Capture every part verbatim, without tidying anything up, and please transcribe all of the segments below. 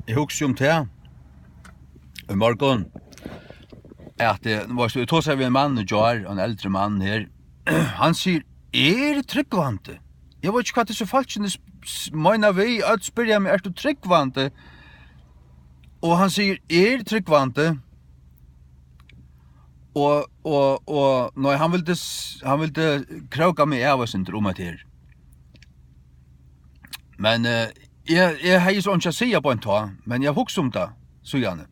Eg hugsi um tað í morgun, at, eh, veitst tú, eg tosaði við ein mann í gjár, ein eldri mann her. Hann sigur: "Eg eri trúgvandi." Eg veit ikki, hvat hesi fólkini s-, s-, meina við, øll spyrja meg: "Ert tú trúgvandi?" Og hann sigur: "Eg eri trúgvandi." Og, og, og, nei, hann vildi s-, hann vildi króka meg av eitt sindur um hetta her. Men, eh, eg, eg hevði so einki at siga beint tá, men eg hugsi um tað síðani.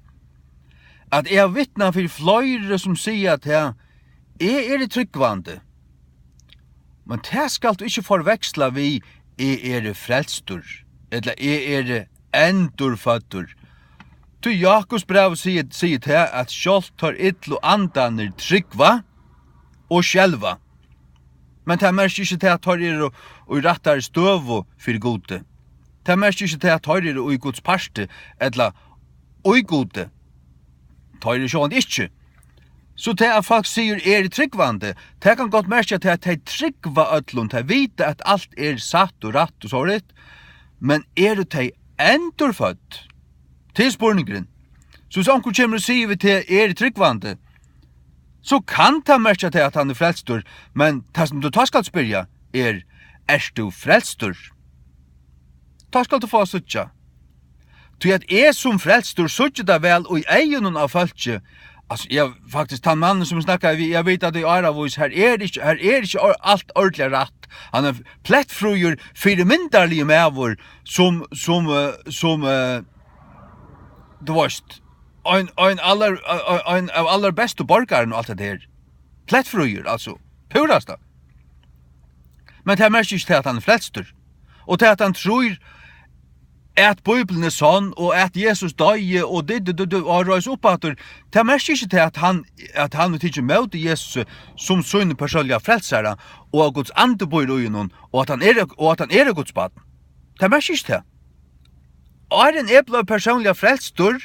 At eg havi vitnað fyri fleiri, sum siga, at eg, eg eri trúgvandi. Men tað skalt tú ikki forveksla við, eg eri frelstur, ella eg eri endurføddur. Tí Jakobs bræv sigur, sigur tað, at sjálvt teir illu andarnir trúgva og skelva. Men tað merkir ikki tað, at teir eru í rættari støðu fyri Gudi. Tað merkir ikki tað, at teir eru í Guds parti, ella í Gudi. Teir eru sjálvandi ikki. So tað, at fólk sigur, "Eg eri trúgvandi", tað kann gott merkja tað, at tey trúgva øllum, tey vita, at alt er satt og rætt og sovorðið, men eru tey endurfødd? Tað er spurningurin. So, hvis onkur kemur og sigur við teg, "Eg eri trúgvandi", so kann tað merkja tað, at hann er frelstur, men tað, sum tú tá skalt spyrja, er, "Ert tú frelstur?" Tá skalt tú fáa at síggja. Tí at eg sum frelstur síggi tað væl í eygunum á fólki. Altso, eg, faktiskt, tann mannin, sum eg snakkaði við, eg veit, at í áravís, her er ikki, her er ikki or-, alt ordiliga rætt. Hann er plettfríur, fyrimyndarligur maður, sum, sum, eh, sum, eh, tú veitst, ein, ein allar, ein, ein av allarbestu borgarum og alt hetta her. Plettfríur, altso. Púrasta. Men tað merkir ikki tað, at hann er frelstur. Og tað, at hann trýr, at Bíblian er sonn, og at Jesus doyði, og diddi, diddi, og reis upp aftur, tað merkir ikki tað, at hann, at hann hevur tikið ímóti Jesusi sum sín persónliga frelsara, og at Guds andi býr í honum, og at hann er, og at hann er Guds barn. Tað merkir ikki tað. Áðrenn eg bleiv persónliga frelstur,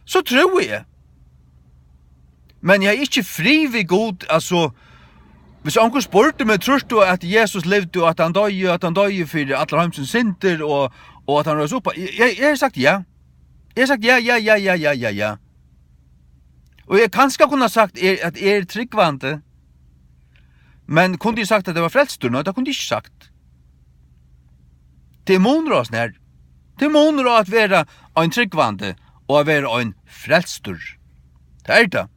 so trúði eg. Men eg hevði ikki frið við Gud, altso, hvis onkur spurdi meg, "Trýrt tú, at Jesus livdi, og at hann doyði, og at hann doyði fyri allar heimsins syndir, og, og at hann reis upp?" Eg, eg, eg hevði sagt ja. Eg hevði sagt ja, ja, ja, ja, ja, ja, ja. Og eg kanska kundi sagt, er, at eg eri trúgvandi. Men kundi eg sagt, at eg var frelstur? Nei, tað kundi eg ikki sagt. Tað er munur á hasum her. Tað er munur á at vera ein trúgvandi og at vera ein frelstur. Tað er tað.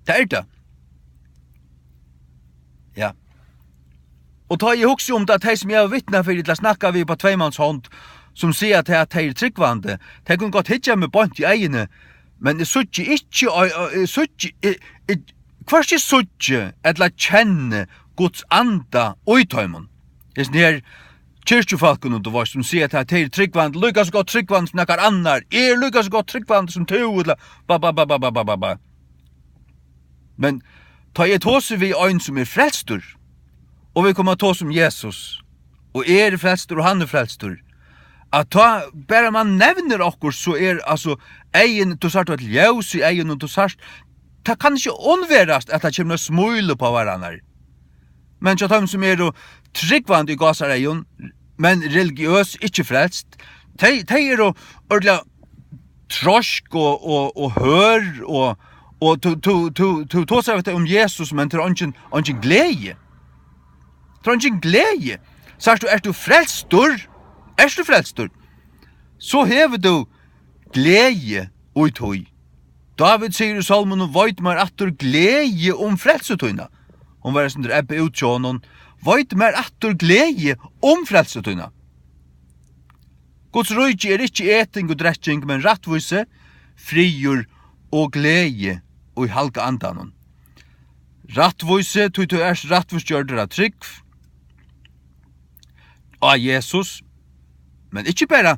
Tað er tað. Ja. Og tá eg hugsi um tað, tey sum eg havi vitnað fyri, ella snakkað við upp á tveymanshond, sum siga, at tey, at tey eru trúgvandi, tey kunnu gott hyggja meg beint í eyguni, men eg síggi ikki, eg, eg, eg síggi, eg, eg, hvørki síggi ella kenni Guds anda í teimum. Hesin her kirkjufólkunum, tú veitst, sum siga, at tey eru trúgvandi, líka so gott trúgvandi sum nakar annar, eg eri líka so gott trúgvandi sum tú, ella ba, ba, ba. Men tá eg tosi við ein, sum er frelstur, og vit koma at tosa um Jesus, og eg eri frelstur, og hann er frelstur, at tá bara man nevnir okkurt, so er, altso, eyguni, tú sært eitt ljós í eygunum, tú sært, tað kann ikki undverast, at tað kemur eitt smíl upp á varannar. Men hjá teimum, sum eru trúgvandi í gásareygum, men religiøs, ikki frelst, tey, tey eru ordiliga troysk og, og, og hørð, og, og tú, tú, tú, tú tosar við tey um Jesus, men tað er eingin, eingin gleði. Tað er eingin gleði. Sært tú, ert tú frelstur? Ert tú frelstur? So hevur tú gleði í tí. Dávid sigur í Sálmunum: "Veit mær aftur gleði um frelsu tína." Hon var eitt sindur ebbað út hjá honum. "Veit mær aftur gleði um frelsu tína." Guds ríki er ikki eting og drekking, men rættvísi, friður og gleði í Halga Andanum. Rættvísi, tí tú ert rættvísgjørdur av trúgv á Jesus, men ikki bara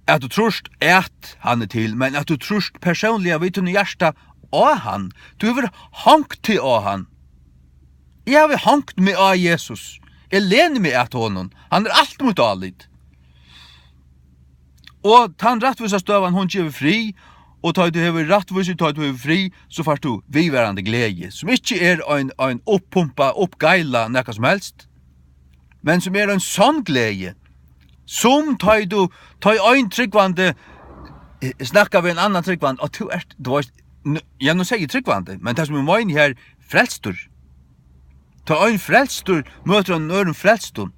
at tú trýrt, at hann er til, men at tú trýrt persónliga við tínum hjarta á hann. Tú hevur hongt teg á hann. Eg havi hongt meg á Jesus. Eg leni meg at honum. Hann er alt mítt álit. Og tann rættvísa støðan, hon gevur frið, og tá tú hevur rættvísi, tá tú hevur frið, so fært tú viðvarandi gleði, sum ikki er ein, ein upppumpað, uppgeilað nakað sum helst, men sum er ein sonn gleði. Sum tá ið tú, tá ið ein trúgvandi, eh, snakkar við ein annan trúgvandi, og tú ert, tú veist, n-, ja, nú sigi eg trúgvandi, men tað sum eg meini her, frelstur. Tá ein frelstur møtir einum øðrum frelstum.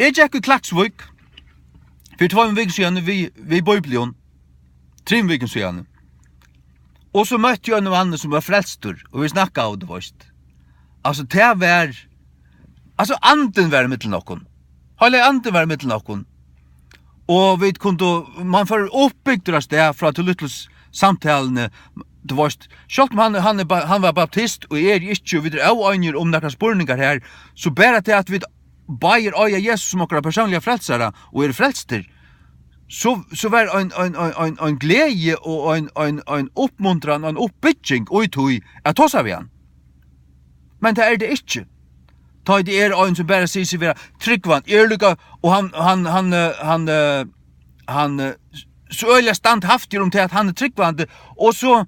Eg gekk í Klaksvík fyri tveimum vikum síðani við, við Bíblium, trim vikum síðani. Og so møtti eg einum manni sum var frelstur, og vit snakkaðu, tú veist. Altso, tað var, altso, andin var millum okkum. Heilagi andin var millum okkum. Og vit kundu, man fer uppbygdur av stað frá tí lítlu s-, samtaluni, tú veist, sjálvt um hann, hann er ba-, hann var baptist, og eg eri ikki, og vit eru óeinigir um nakrar spurningar her, so bara tað at vit báðir eiga Jesus sum okkara persónliga frelsara, og eru frelstir, so, so var ein, ein, ein, ein, ein gleði og ein, ein, ein uppmuntran og ein uppbygging í tí at tosa við hann. Men tað er tað ikki. Tá ið tað er ein sum bara sigur seg vera trúgvan, er líka, og hann, hann, hann, eh, hann, eh, hann, eh, s-, so øgiliga standhaftigur um tað at hann er trúgvandi, og so,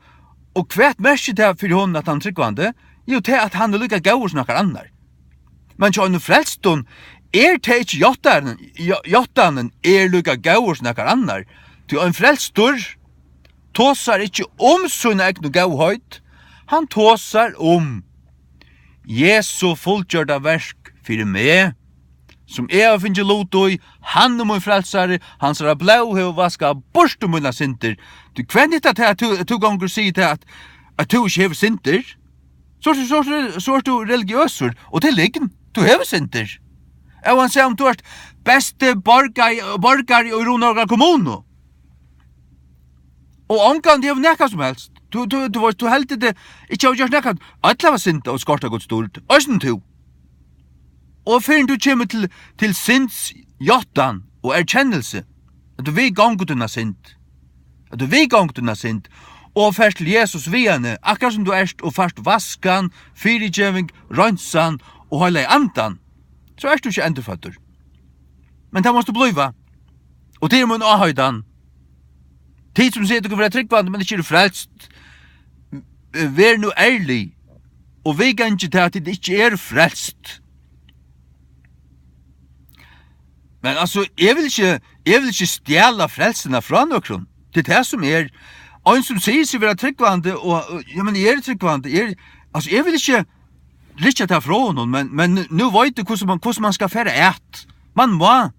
og hvat merkir tað fyri honum at hann er trúgvandi? Jú, tað at hann er líka góður sum nakar annar. Men hjá einum frelstum er tað ikki játtanin, já-, játtanin er líka góður sum nakar annar. Tí ein frelstur tosar ikki um sína egnu góðheit, hann tosar um Jesu fullgjørda verk fyri meg, sum eg havi fingið lut í, hann er mín frelsari, hansara blóð hevur vaskað burtur mínar syndir. Tí hvat nyttar tað, at tú, at tú gongur og sigur tað, at, at tú ikki hevur syndir? So ert tú, so ert tú, so ert tú religiøsur, og tað er lygn. Tú hevur syndir. Óansæð um tú ert besti borgari, borgari í Runavíkar kommunu. Og ongantíð hevur nakað sum helst. Tú, tú, tú veist, tú heldur teg ikki hava gjørt nakað. Øll hava syndað og skort av Guds dýrd. Eisini tú. Og fyrr enn tú kemur til, til synds játtan og erkennelse, at tú viðgongur tína synd, at tú viðgongur tína synd, og fert til Jesus við henni, akkurát sum tú ert, og fært vaskan, fyrigeving, reinsan og Heilaga Andan, so ert tú ikki endurføddur. Men tað mást tú blíva. Og tað er mín áheitan. Tit sum siga, tykkum vera trúgvandi, men ikki eru frelst, eh, ver nú ærlig, og viðgangið tað, at tit ikki eru frelst. Men altso, eg vil ikki, eg vil ikki stjala frelsuna frá nøkrum. Tað er tað sum er. Ein sum sigur seg vera trúgvandi, og, og, ja, men eg eri trúgvandi, eg eri, altso, eg vil ikki rykkja tað frá honum, men, men nú veit eg, hvussu man, hvussu man skal fara at. Man má,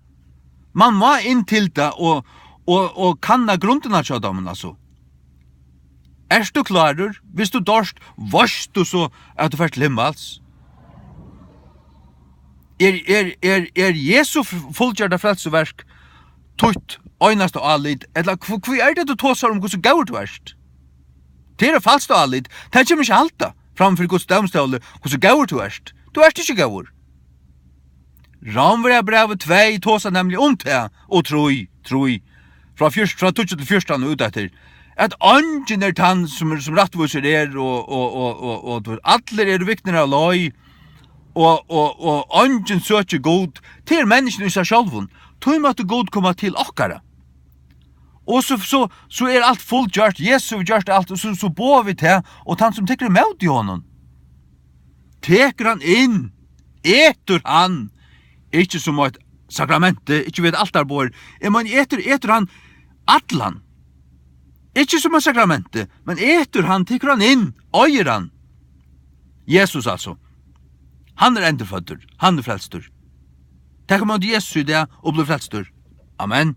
man má inn til tað og, og, og kanna grundina hjá teimum, altso. Ert tú klárur? Viss tú doyrt, veitst tú so, at tú fert til himmals? Er, er, er, er Jesu f-, fullgjørda frelsuverk títt einasta álit, ella hv-, hví er tað, tú tosar um, hvussu góður tú ert? Tað er eitt falskt álit. Tað kemur ikki at halda framman fyri Guds dómstóli, hvussu góður tú ert. Tú ert ikki góður. Rómverjabrævið tvey tosar nemliga um tað, og trý, trý, frá fjúrtan, frá tíggju til fjúrtan og út eftir, at eingin er tann, sum, sum rættvísur er, og, og, og, og, og, tú veist, allir eru viknir av leið, og, og, og eingin søkir Gud, tað er menniskjuni í sær sjálvum. Tí mátti Gud koma til okkara. Og so, so, so er alt fullgjørt, Jesus hevur gjørt alt, og so, so boða vit tað, og tann sum tekur ímóti honum, tekur hann inn, etur hann, ikki sum eitt sakramenti, ikki við eitt altarborð, eg meini, etur, etur hann allan, ikki sum eitt sakramenti, men etur hann, tekur hann inn, eigur hann. Jesus, altso. Hann er endurføddur, hann er frelstur. Tak ímóti Jesus í dag og blív frelstur. Amen.